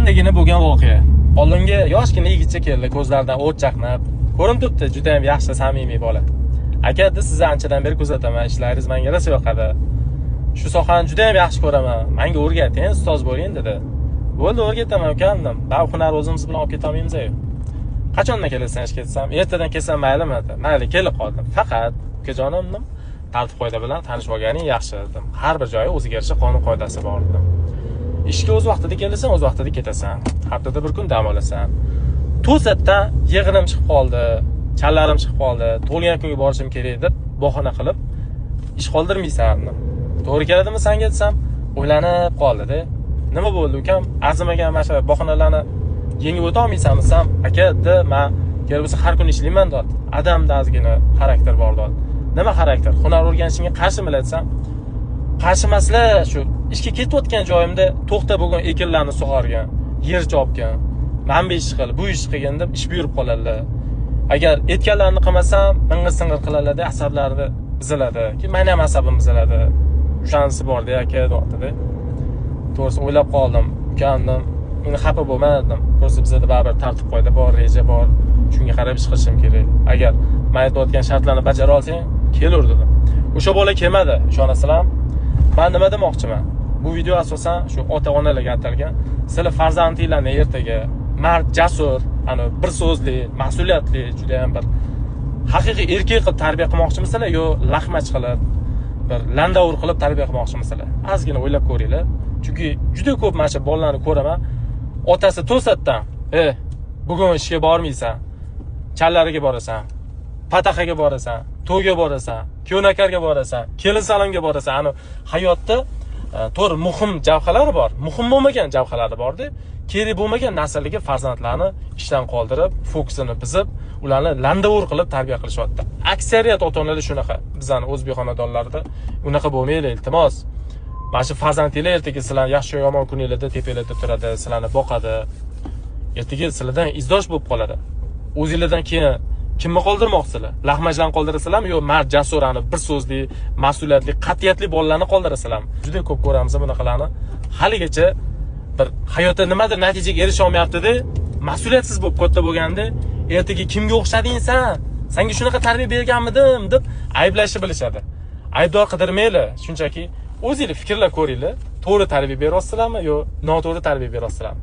Yaqindagina bo'lgan voqea. Oldimga yoshgina yigitcha keldi, ko'zlaridan o't chaqnab. Ko'rinib turibdi, juda ham yaxshi, samimiy bola. "Aka," dedi, "sizni anchadan beri kuzataman, ishlaringiz menga rosa yoqadi. Shu sohani juda ham yaxshi ko'raman. Menga o'rgating, ustoz bo'ling", dedi. "Bo'ldi, o'rgataman, ukam", dedim. "Baribir hunarni o'zimiz bilan olib ketolmaymiz-ku. Qachondan kelasan ishga?" desam, "Ertadan kelsam maylimi?" dedi. "Mayli, kelib qoldim. Faqat, ukajonim", dedim, "tartib qoida bilan tanishib olganing yaxshi", dedim. "Har bir joyi o'ziga yarasha qonun qoidasi bor", dedim. "Ishga o'z vaqtida kelasan, o'z vaqtida ketasan. Haftada bir kun dam olasan. To'satdan yig'inim chiqib qoldi, challarim chiqib qoldi, tug'ilgan kunga borishim kerak deb bahona qilib ish qoldirmaysan", dedim. "To'g'ri keladimi sanga?" desam, o'ylanib qoldi-da. "Nima bo'ldi, ukam? Arzimagan mana shu bahonalarni yengib o'ta olmaysanmi?" desam, "Aka", dedi, "man kerak bo'lsa har kuni ishlayman", deyapti. Adamda ozgina xarakter bor, deyapti. "Nima xarakter? Hunar o'rganishingga qarshimilar?" desam, "Qarshi emaslar, shu ishga ketayotgan joyimda to'xta, bugun ekinlarni sug'orgin, yer chopgin, mana bu ishni qil, bu ishni qilgin deb ish buyurib qoladilar. Agar aytganlarini qilmasam, ming'ir sing'ir qiladilar, asablari buziladi. Keyin meni ham asabim buziladi. O'shanisi borda, aka", deyapti-da. To'g'risi, o'ylab qoldim. "Ukam", dedim, "endi xafa bo'lma", dedim. "Просто bizada baribir tartib qoida bor, reja bor. Shunga qarab ish qilishim kerak. Agar men aytayotgan shartlarni bajara olsang, kelur", dedim. O'sha bola kelmadi, ishonasizlarmi? Men nima demoqchiman? Bu video asosan shu ota-onalarga atalgan. Sizlar farzandinglarni ertaga mard, jasur, ana bir so'zli, mas'uliyatli, juda ham bir haqiqiy erkak qilib tarbiya qilmoqchimisizlar yo laqmach qilib, bir landavur qilib tarbiya qilmoqchimisizlar? Ozgina o'ylab ko'ringlar. Chunki juda ko'p mana shu bolalarni ko'raman. Otasi to'satdan, "E, bugun ishga bormaysan, challariga borasan, pataxaga borasan, to'yga borasan, kuyovnakarga borasan, kelin salomga borasan." Ani hayotda to'g'ri, muhim javhalari bor, muhim bo'lmagan javhalari borda. Kerak bo'lmagan narsalarga farzandlarni ishdan qoldirib, fokusini buzib, ularni landavur qilib tarbiya qilishyapti. Aksariyat ota-onalar shunaqa. Bizani o'zbek xonadonlarida unaqa bo'lmanglar, iltimos. Mana shu farzandinglar ertaga sizlarni yaxshi yomon kuninglarda tepanglarda turadi, sizlarni boqadi. Ertaga sizlardan izdosh bo'lib qoladi. O'zinglardan keyin kimni qoldirmoqchisizlar? Laqmachlarni qoldirasizlarmi yo mard, jasur, ani bir so'zli, mas'uliyatli, qat'iyatli bolalarni qoldirasizlarmi? Juda ko'p ko'ramiz bunaqalarni. Haligacha bir hayotda nimadir natijaga erisha olmayapti-da, mas'uliyatsiz bo'lib katta bo'lganda, "Ertaga kimga o'xshading san? Senga shunaqa tarbiya berganmidim?" deb ayblashni bilishadi. Aybdor qidirmanglar, shunchaki o'zinglar fikrlab ko'ringlar. To'g'ri tarbiya beryapsizlarmi yo noto'g'ri tarbiya beryapsizlarmi?